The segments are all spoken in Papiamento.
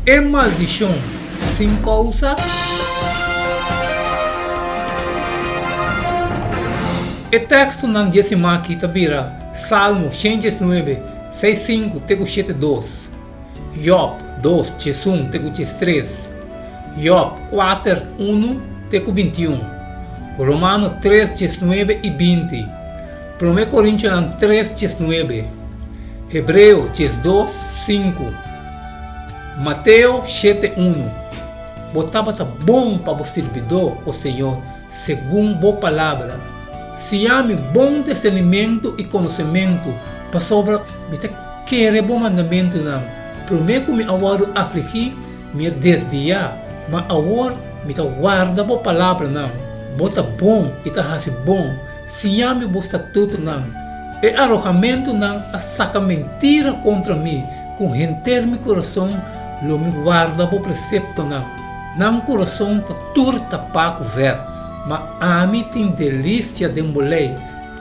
E maldishon sin kousa? E tekstonan di e siman aki ta bira Salmo 119, 6 5 te ku 7 2, Job 2, 11 te ku 13, Job 4, 1 te ku 21, Romano 3, 19 i 20, Promé Korintionan 3, 19, Hebreo 12, 5, Mateo shete unu, Bo tabata bon pa bo sirbidó, o Señor, segun bo palabra. Siña mi bon disernimentu i konosementu, pasobra mi ta kere bo mandamentunan. Promé ku mi a wòrdu afligí, mi a desviá, ma awor mi ta warda bo palabranan. Bo ta bon i ta hasi bon. Siña mi bo statutonan. E arohamentunan a saka mentira kontra mi. Ku henter mi kurason lo mi warda bo preseptonan. Nan kurason ta tur tapá ku vèrt, ma ami tin delisia den bo lei.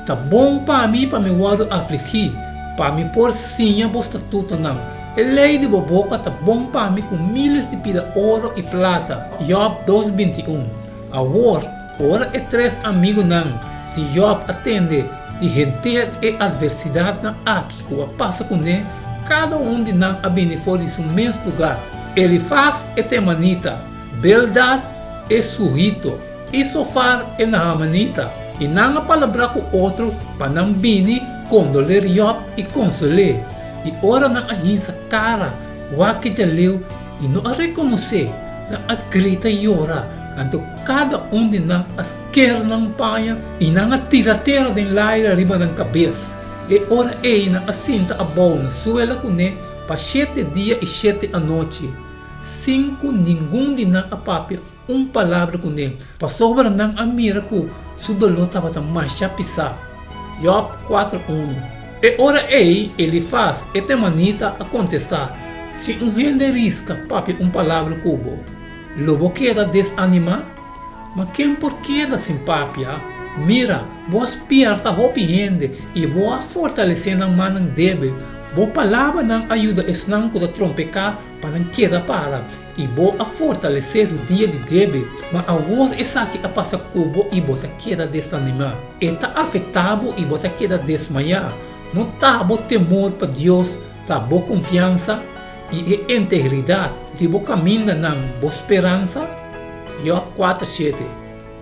Ta bon pa mi pa mi wòrdu afligí, pa mi por siña bo statutonan. E lei di bo boka ta bon pa mi ku míles di pida oro i plata. Jòb dos 21 Awor, ora e tres amigunan di Jòb a tende di henter e atversidatnan aki ku a pasa kuné, kada un di nan a bini for di su mes lugá, Elifas e temanita, Bildad e suhito i Sofar e nahamanita, i nan a palabrá ku otro pa nan bini kondoler Jòb i konsol'é. I ora nan a hinsa kara wak e djaleu i no a rekonosé, nan a grita yora, anto kada un di nan a sker nan paña i nan a tira tera den laira riba nan kabes. E ora ei nan a sinta abou na suela kuné pa shete dia i shete anochi, sin ku ningun di nan a papia un palabra kuné, pasobra nan a mira ku su doló tabata masha pisá. Jòb kuater unu. E ora ei Elifas e temanita a kontestá, Si un hende riska papia un palabra ku bo, lo bo keda desanimá? Ma ken por keda sin papia? Mira, bo a spierta hopi hende i bo a fortalesé nan mannan débil. Bo palabranan a yuda esnan ku ta trompeká pa nan keda para, i bo a fortalesé rudia di débil. Ma awor esaki a pasa ku bo i bo ta keda desanimá. E ta afektá bo i bo ta keda desmayá. No ta bo temor pa Dios ta bo konfiansa? I e integridat di bo kamindanan bo speransa? Job kuater shete.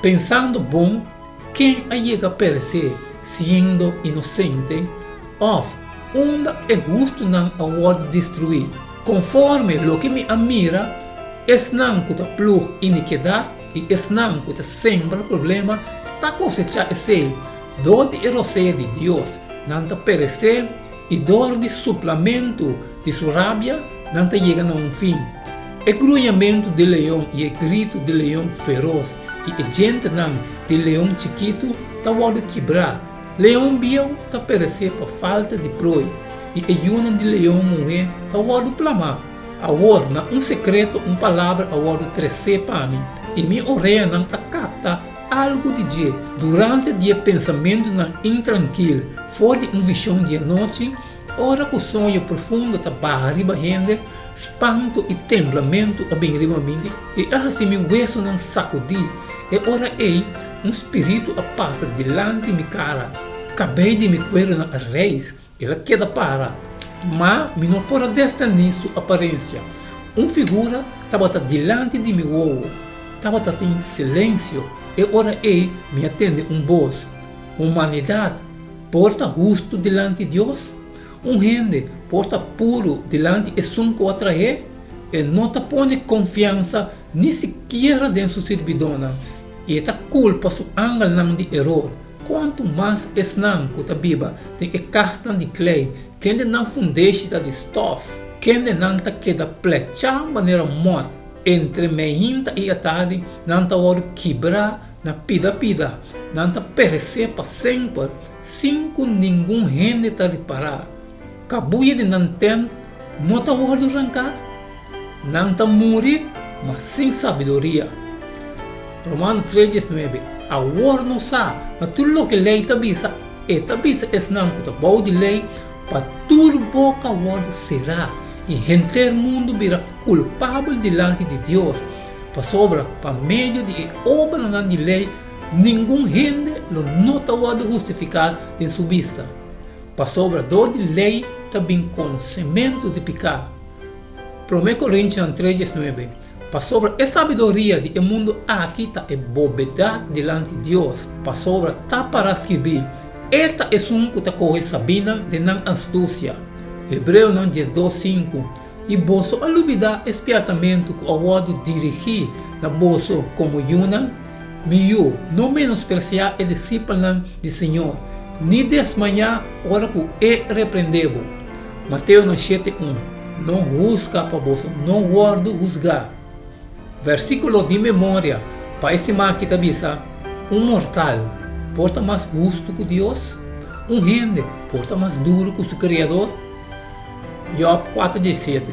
Pensando bon, ken a yega peresé siendo inosente? Òf, unda e hustunan a wòrdu destruí? Konforme loke mi a mira, esnan ku ta plug inikidat i esnan ku ta sembra problema ta kosechá esei. Dor di e rosea di Dios nan ta peresé i dor di suplamentu di su rabia nan ta yega na un fin. E gruñamentu di leon i e gritu di leon feros i e djentenan di leon chikitu ta wòrdu kibrá. Leon bieu ta peresé pa falta di prooi i e yunan di leon muhé ta wòrdu plamá. Awor, na un sekreto un palabra a wòrdu tresé pa mi, i mi oreanan a kapta Algu di dje, durante di e pensamentunan intrankil for di un vishon di anochi, ora ku soño profundo ta baha riba hende, spantu i temblamentu a bin riba mi i a hasi mi wesunan sakudí. E ora ei un spiritu a pasa dilanti mi kara, kabei di mi kuerunan a reis. El a keda para, ma mi no por a desterní su aparensia. Un figura tabata dilanti di mi wowo. Tabata tin silensio. E ora ei mi a tende un bos, Humanidat por ta hustu dilanti Dios? Un hende por ta puru dilanti esun ku a trah'é? E no ta pone konfiansa ni sikiera den su sirbidónan, i e ta kulpa su angelnan di eror. Kuantu mas esnan ku ta biba den e kasnan di klei, kende nan fundeshi ta di stòf, kende nan ta keda plechá manera mòt, entre meinta i atardi nan ta wòrdu kibrá na pida pida, nan ta peresé pa semper sin ku ningun hende ta ripará. Kabuya di nan tènt no ta wòrdu ranká? Nan ta muri, ma sin sabiduria. Romano tres diesnuebe, Awor nos sa na tur loke lei ta bisa, e ta bisa esnan ku ta bou di lei, pa tur boka wòrdu será. i henter mundu bira kulpabel dilanti di Dios, pasobra pa medio di e obranan di lei ningun hende lo no ta wòrdu hustifiká den su bista, pasobra dor di lei ta bin konosementu di piká. Promé Korintionan tres diesnuebe, Pasobra e sabiduria di e mundu aki ta e bobedat dilanti Dios, pasobra ta pará skirbí, E ta esun ku ta kohe sabínan den nan astusia. Hebreonan 12, sinku, I boso a lubidá e spièrtamentu ku a wòrdu dirigí na boso komo yunan? Mi yu, no menospresiá e disipelnan di Señor, ni desmayá ora ku E reprendé bo. Mateonan shete un, No husga pa boso no wòrdu husgá. Versíkulo di memoria pa e siman aki ta bisa, Un mortal por ta mas hustu ku Dios? Un hende por ta mas duru ku su Kreador? Jòb kuater diesete.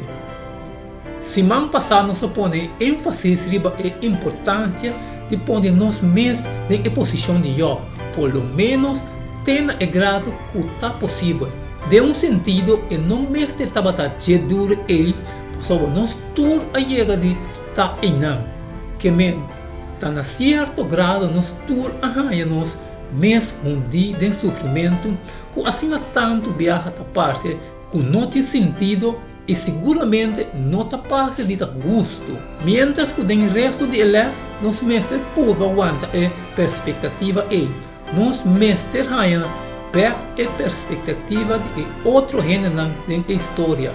Siman pasá nos a pone énfasis riba e importansia di pone nos mes den e posishon di Jòb, por lo ménos te na e grado ku ta posibel. Den un sentido e no mester tabata dje duru ei pasobra nos tur a yega di ta einan. Ke men, ta na sierto grado nos tur a haña nos mes hundí den sufrimentu ku asina tantu biaha ta parse ku no tin sentido i siguramente no ta parse di ta hustu. Miéntras ku den restu di e lès nos mester purba wanta e perspektativa ei, nos mester haña bèk e perspektativa di e otro hendenan den e historia,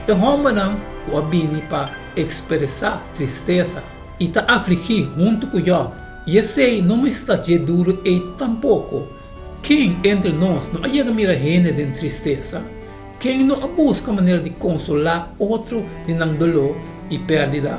e hòmbernan ku a bini pa ekspresá tristesa i ta afligí huntu ku Jòb, i esei no mester ta dje duru ei tampoko. Ken entre nos no a yega mira hende den tristesa? Ken no a buska manera di konsolá otro den nan doló i pèrdida?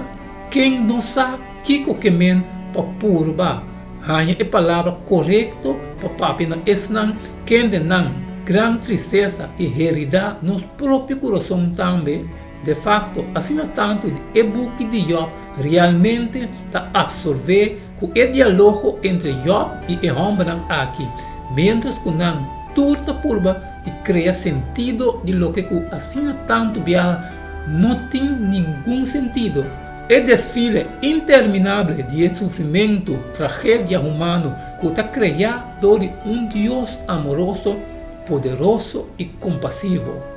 Ken no sa kiko ke men pa purba haña e palabra korekto pa papia na esnan kende nan gran tristesa i heridá nos propio kurason tambe? De fakto, asina tantu di e buki di Jòb realmente ta apsolvé ku e dialogo entre Jòb i e hòmbernan aki, miéntras ku nan tur ta purba di krea sentido di loke ku asina tantu biaha no tin ningun sentido. E desfile interminable di e sufrimentu, tragedia humano ku ta kreá dor di un Dios amoroso, poderoso i kompasivo.